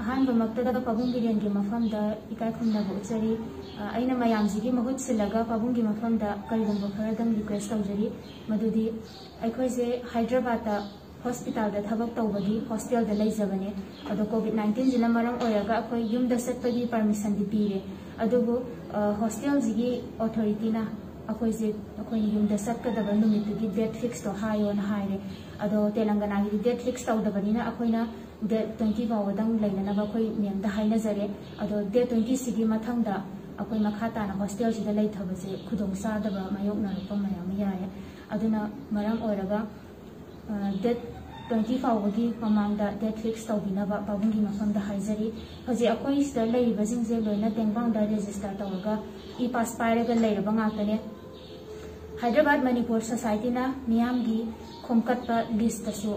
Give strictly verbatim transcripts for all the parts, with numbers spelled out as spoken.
ꯑꯍꯥꯟꯕꯃꯛꯇꯗ ꯄꯥꯕꯨꯡ ꯕꯤꯔꯦꯟꯒꯤ ꯃꯐꯝꯗ ꯏꯀꯥꯏ ꯈꯨꯝꯅꯕ ꯎꯠꯆꯔꯤ꯫ ꯑ, ꯑꯩꯅ ꯃꯌꯥꯝꯁꯤꯒꯤ ꯃꯍꯨꯠ ꯁꯤꯜꯂꯒ ꯄꯥꯕꯨꯡꯒꯤ ꯃꯐꯝꯗ ꯀꯔꯤꯒꯨꯝꯕ ꯈꯔꯗꯪ request ꯇꯧꯖꯔꯤ, ꯃꯗꯨꯗꯤ ꯑꯩꯈꯣꯏꯁꯦ ꯍꯥꯏꯗ꯭ꯔꯕꯥꯗꯇ ꯍꯣꯁꯄꯤꯇꯥꯜꯗ ꯊꯕꯛ ꯇꯧꯕꯒꯤ ꯍꯣꯁꯇꯦꯜꯗ ꯂꯩꯖꯕꯅꯦ꯫ ꯑꯗꯣ COVID nineteen ꯁꯤꯅ ꯃꯔꯝ ꯑꯣꯏꯔꯒ ꯑꯩꯈꯣꯏ ꯌꯨꯝꯗ ꯆꯠꯄꯒꯤ permission ꯗꯤ ꯄꯤꯔꯦ, ꯑꯗꯨꯕꯨ, ꯑ, ꯍꯣꯁꯇꯦꯜꯁꯤꯒꯤ ꯑꯣꯊꯣꯔꯤꯇꯤꯅ ꯑꯩꯈꯣꯏꯁꯦ, ꯑꯩꯈꯣꯏꯅ ꯌꯨꯝꯗ ꯆꯠꯀꯗꯕ ꯅꯨꯃꯤꯠꯇꯨꯒꯤ date fix ꯇꯣ ꯍꯥꯏꯌꯣꯅ ꯍꯥꯏꯔꯦ꯫ ꯑꯗꯣ ꯇꯦꯂꯪꯒꯅꯥꯒꯤꯗꯤ date fix ꯇꯧꯗꯕꯅꯤꯅ ꯑꯩꯈꯣꯏꯅ date twenty ꯐꯥꯎꯕꯗꯪ ꯂꯩꯅꯅꯕ ꯑꯩꯈꯣꯏ ꯃꯦꯝꯗ ꯍꯥꯏꯅꯖꯔꯦ꯫ ꯑꯗꯣ date twenty ꯁꯤꯒꯤ ꯃꯊꯪꯗ ꯑꯩꯈꯣꯏ ꯃꯈꯥ ꯇꯥꯅ ꯍꯣꯁꯇꯦꯜꯁꯤꯗ ꯂꯩꯊꯕꯁꯦ ꯈꯨꯗꯣꯡ ꯆꯥꯗꯕ ꯃꯥꯌꯣꯛꯅꯔꯛꯄ ꯃꯌꯥꯝ ꯑꯃ ꯌꯥꯏꯌꯦ꯫ ꯑꯗꯨꯅ ꯃꯔꯝ ꯑꯣꯏꯔꯒ, ꯑ, date twenty ꯐꯥꯎꯕꯒꯤ ꯃꯃꯥꯡꯗ date fix ꯇꯧꯕꯤꯅꯕ ꯄꯥꯕꯨꯡꯒꯤ ꯃꯐꯝꯗ ꯍꯥꯏꯖꯔꯤ꯫ ꯍꯧꯖꯤꯛ ꯑꯩꯈꯣꯏ ꯁꯤꯗ ꯂꯩꯔꯤꯕꯁꯤꯡꯁꯦ ꯂꯣꯏꯅ ꯇꯦꯡꯕꯥꯡꯗ register ꯇꯧꯔꯒ e-pass ꯄꯥꯏꯔꯒ ꯂꯩꯔꯕ ꯉꯥꯛꯇꯅꯦ꯫ ꯍꯥꯏꯗ꯭ꯔꯕꯥꯗ ꯃꯅꯤꯄꯨꯔ ꯁꯣꯁꯥꯏꯇꯤꯅ ꯃꯤꯌꯥꯝꯒꯤ ꯈꯣꯝꯀꯠꯄ list ꯇꯁꯨ,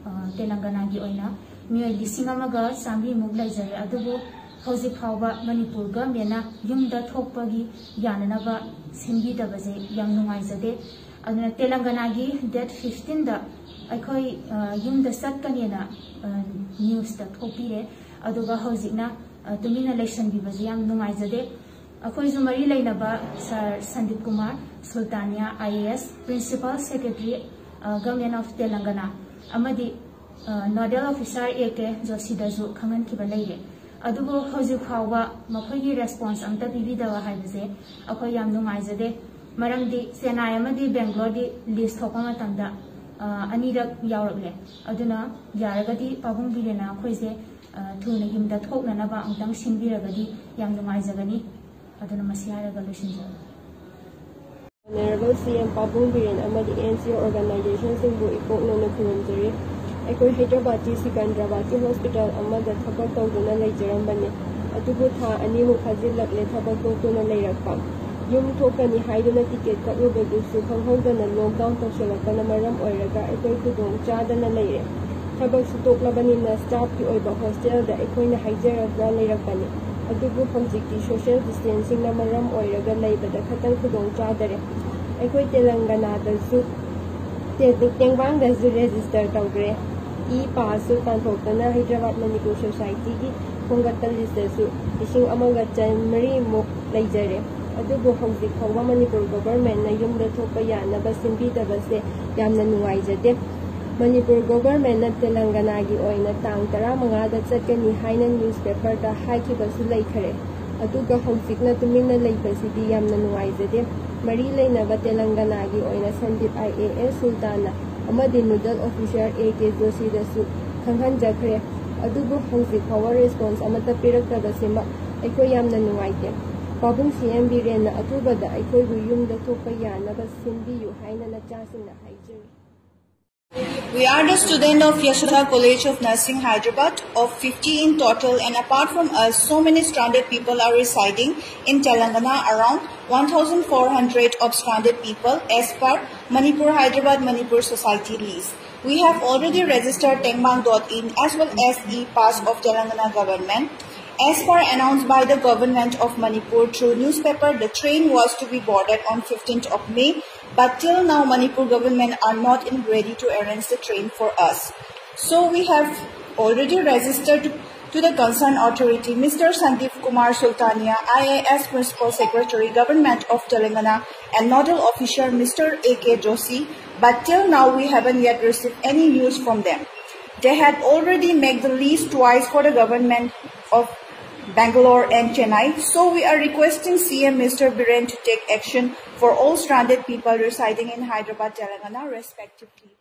ꯑ, ꯇꯦꯂꯪꯒꯅꯥꯒꯤ ꯑꯣꯏꯅ ꯃꯤꯑꯣꯏ ꯂꯤꯁꯤꯡ ꯑꯃꯒ ꯆꯥꯃꯔꯤꯃꯨꯛ ꯂꯩꯖꯔꯦ, ꯑꯗꯨꯕꯨ ꯍꯧꯖꯤꯛ ꯐꯥꯎꯕ ꯃꯅꯤꯄꯨꯔ government ꯅ ꯌꯨꯝꯗ ꯊꯣꯛꯄꯒꯤ ꯌꯥꯅꯅꯕ ꯁꯤꯟꯕꯤꯗꯕꯁꯦ ꯌꯥꯝ ꯅꯨꯡꯉꯥꯏꯖꯗꯦ꯫ ꯑꯗꯨꯅ ꯇꯦꯂꯪꯒꯅꯥꯒꯤ date fifteen ꯗ ꯑꯩꯈꯣꯏ, ꯑ, ꯌꯨꯝꯗ ꯆꯠꯀꯅꯦꯅ, ꯑ, news ꯇ ꯊꯣꯛꯄꯤꯔꯦ, ꯑꯗꯨꯒ ꯍꯧꯖꯤꯛꯅ, ꯑ, ꯇꯨꯃꯤꯟꯅ ꯂꯩꯁꯟꯕꯤꯕꯁꯦ ꯌꯥꯝ ꯅꯨꯡꯉꯥꯏꯖꯗꯦ꯫ ꯑꯩꯈꯣꯏꯁꯨ ꯃꯔꯤ ꯂꯩꯅꯕ ꯁꯥꯔ Sandeep Kumar ꯁꯨꯜꯇꯥꯅꯤꯌꯥ, IAS, Principal Secretary, ꯑ, Government of Telangana, ꯑꯃꯗꯤ, ꯑ, Nodal Officer, A K ꯖꯣꯁꯤꯗꯁꯨ ꯈꯪꯍꯟꯈꯤꯕ ꯂꯩꯔꯦ꯫ ꯑꯗꯨꯕꯨ ꯍꯧꯖꯤꯛ ꯐꯥꯎꯕ ꯃꯈꯣꯏꯒꯤ response ꯑꯝꯇ ꯄꯤꯕꯤꯗꯕ ꯍꯥꯏꯕꯁꯦ ꯑꯩꯈꯣꯏ ꯌꯥꯝ ꯅꯨꯡꯉꯥꯏꯖꯗꯦ꯫ ꯃꯔꯝꯗꯤ ꯆꯦꯟꯅꯥꯏ ꯑꯃꯗꯤ ꯕꯦꯡꯒ꯭ꯂꯣꯔꯗꯤ list ꯊꯣꯛꯄ ꯃꯇꯝꯗ, ꯑ, ꯑꯅꯤꯔꯛ ꯌꯥꯎꯔꯛꯂꯦ꯫ ꯑꯗꯨꯅ ꯌꯥꯔꯒꯗꯤ ꯄꯥꯕꯨꯡ ꯕꯤꯔꯦꯟꯅ ꯑꯩꯈꯣꯏꯁꯦ, ꯑ, ꯊꯨꯅ ꯌꯨꯝꯗ ꯊꯣꯛꯅꯅꯕ ꯑꯃꯨꯛꯇꯪ ꯁꯤꯟꯕꯤꯔꯒꯗꯤ ꯌꯥꯝ ꯅꯨꯡꯉꯥꯏꯖꯒꯅꯤ꯫ ꯑꯗꯨꯅ ꯃꯁꯤ ꯍꯥꯏꯔꯒ ꯂꯣꯏꯁꯤꯟꯖꯔꯒꯦ꯫ Honourable C M ꯄꯥꯕꯨꯡ ꯕꯤꯔꯦꯟ ꯑꯃꯗꯤ N G O organization ꯁꯤꯡꯕꯨ ꯏꯀꯣꯛꯅꯅ ꯈꯨꯔꯨꯝꯖꯔꯤ꯫ ꯑꯩꯈꯣꯏ ꯍꯥꯏꯗ꯭ꯔꯕꯥꯗꯀꯤ ꯁꯤꯀꯟꯗ꯭ꯔꯕꯥꯗꯀꯤ ꯍꯣꯁꯄꯤꯇꯥꯜ ꯑꯃꯗ ꯊꯕꯛ ꯇꯧꯗꯨꯅ ꯂꯩꯖꯔꯝꯕꯅꯤ, ꯑꯗꯨꯕꯨ ꯊꯥ ꯑꯅꯤꯃꯨꯛ ꯐꯥꯖꯤꯜꯂꯛꯂꯦ ꯊꯕꯛ ꯇꯣꯛꯇꯨꯅ ꯂꯩꯔꯛꯄ꯫ ꯌꯨꯝ ꯊꯣꯛꯀꯅꯤ ꯍꯥꯏꯗꯨꯅ ꯇꯤꯀꯦꯠ ꯀꯛꯂꯨꯕꯗꯨꯁꯨ ꯈꯪꯍꯧꯗꯅ lockdown ꯇꯧꯁꯤꯜꯂꯛꯄꯅ ꯃꯔꯝ ꯑꯣꯏꯔꯒ ꯑꯩꯈꯣꯏ ꯈꯨꯗꯣꯡ ꯆꯥꯗꯅ ꯂꯩꯔꯦ꯫ ꯊꯕꯛꯁꯨ ꯇꯣꯛꯂꯕꯅꯤꯅ staff ꯀꯤ ꯑꯣꯏꯕ ꯍꯣꯁꯇꯦꯜꯗ ꯑꯩꯈꯣꯏꯅ ꯍꯥꯏꯖꯔꯒ ꯂꯩꯔꯛꯄꯅꯤ꯫ ꯑꯗꯨꯕꯨ ꯍꯧꯖꯤꯛꯇꯤ social distancing ꯅ ꯃꯔꯝ ꯑꯣꯏꯔꯒ ꯂꯩꯕꯗ ꯈꯇꯪ ꯈꯨꯗꯣꯡ ꯆꯥꯗꯔꯦ꯫ ꯑꯩꯈꯣꯏ ꯇꯦꯂꯪꯒꯅꯥꯗꯁꯨ, ꯇꯦ-, ꯇꯦꯡꯕꯥꯡꯗꯁꯨ register ꯇꯧꯈ꯭ꯔꯦ꯫ ꯏ ꯄꯥꯁꯁꯨ ꯇꯥꯟꯊꯣꯛꯇꯅ ꯍꯥꯏꯗ꯭ꯔꯕꯥꯗ ꯃꯅꯤꯄꯨꯔ ꯁꯣꯁꯥꯏꯇꯤꯒꯤ ꯈꯣꯝꯒꯠꯄ ꯂꯤꯁꯇꯁꯨ ꯂꯤꯁꯤꯡ ꯑꯃꯒ ꯆꯥꯃꯔꯤꯃꯨꯛ ꯂꯩꯖꯔꯦ꯫ ꯑꯗꯨꯕꯨ ꯍꯧꯖꯤꯛ ꯐꯥꯎꯕ ꯃꯅꯤꯄꯨꯔ ꯒꯣꯚꯔꯃꯦꯟꯅ ꯌꯨꯝꯗ ꯊꯣꯛꯄ ꯌꯥꯅꯕ ꯁꯤꯟꯕꯤꯗꯕꯁꯦ ꯌꯥꯝꯅ ꯅꯨꯡꯉꯥꯏꯖꯗꯦ꯫ ꯃꯅꯤꯄꯨꯔ ꯒꯣꯚꯔꯃꯦꯟꯅ ꯇꯦꯂꯪꯒꯅꯥꯒꯤ ꯑꯣꯏꯅ ꯇꯥꯡ ꯇꯔꯥꯃꯉꯥꯗ ꯆꯠꯀꯅꯤ ꯍꯥꯏꯅ ꯅ꯭ꯌꯨꯁꯄꯦꯄꯔꯗ ꯍꯥꯏꯈꯤꯕꯁꯨ ꯂꯩꯈꯔꯦ꯫ ꯑꯗꯨꯒ ꯍꯧꯖꯤꯛꯅ ꯇꯨꯃꯤꯟꯅ ꯂꯩꯕꯁꯤꯗꯤ ꯌꯥꯝꯅ ꯅꯨꯡꯉꯥꯏꯖꯗꯦ꯫ ꯃꯔꯤ ꯂꯩꯅꯕ ꯇꯦꯂꯪꯒꯅꯥꯒꯤ ꯑꯣꯏꯅ ꯁꯟꯗꯤꯞ ꯑꯥꯏ ꯑꯦ ꯑꯦꯁ ꯁꯨꯜꯇꯥꯅꯥ ꯑꯃꯗꯤ ꯅꯣꯗꯜ ꯑꯣꯐꯤꯁꯔ ꯑꯦ ꯀꯦ ꯖꯣꯁꯤꯗꯁꯨ ꯈꯪꯍꯟꯖꯈ꯭ꯔꯦ꯫ ꯑꯗꯨꯕꯨ ꯍꯧꯖꯤꯛ ꯐꯥꯎꯕ ꯔꯦꯁꯄꯣꯟꯁ ꯑꯃꯠꯇ ꯄꯤꯔꯛꯇꯕꯁꯤꯃ ꯑꯩꯈꯣꯏ ꯌꯥꯝꯅ ꯅꯨꯡꯉꯥꯏꯇꯦ꯫ ꯄꯥꯕꯨꯡ ꯁꯤ ꯑꯦꯝ ꯕꯤꯔꯦꯟꯅ ꯑꯊꯨꯕꯗ ꯑꯩꯈꯣꯏꯕꯨ ꯌꯨꯝꯗ ꯊꯣꯛꯄ ꯌꯥꯅꯕ ꯁꯤꯟꯕꯤꯌꯨ ꯍꯥꯏꯅ ꯅꯆꯥꯁꯤꯡꯅ ꯍꯥꯏꯖꯔꯤ꯫ We are the student of Yashoda College of Nursing, Hyderabad, of fifty in total, and apart from us, so many stranded people are residing in Telangana, around one thousand four hundred of stranded people as per Manipur Hyderabad Manipur Society list. We have already registered Tengmang dot in as well as e-pass of Telangana government. As per announced by the government of Manipur through newspaper, the train was to be boarded on fifteenth of May, but till now Manipur government are not in ready to arrange the train for us. So we have already registered to the concerned authority, Mister Sandeep Kumar Sultania, I A S Principal Secretary, Government of Telangana, and Nodal Officer, Mister A K Joshi, but till now we haven't yet received any news from them. They had already made the list twice for the government of Bangalore and Chennai, so we are requesting C M Mister Biren to take action for all stranded people residing in Hyderabad, Telangana, respectively.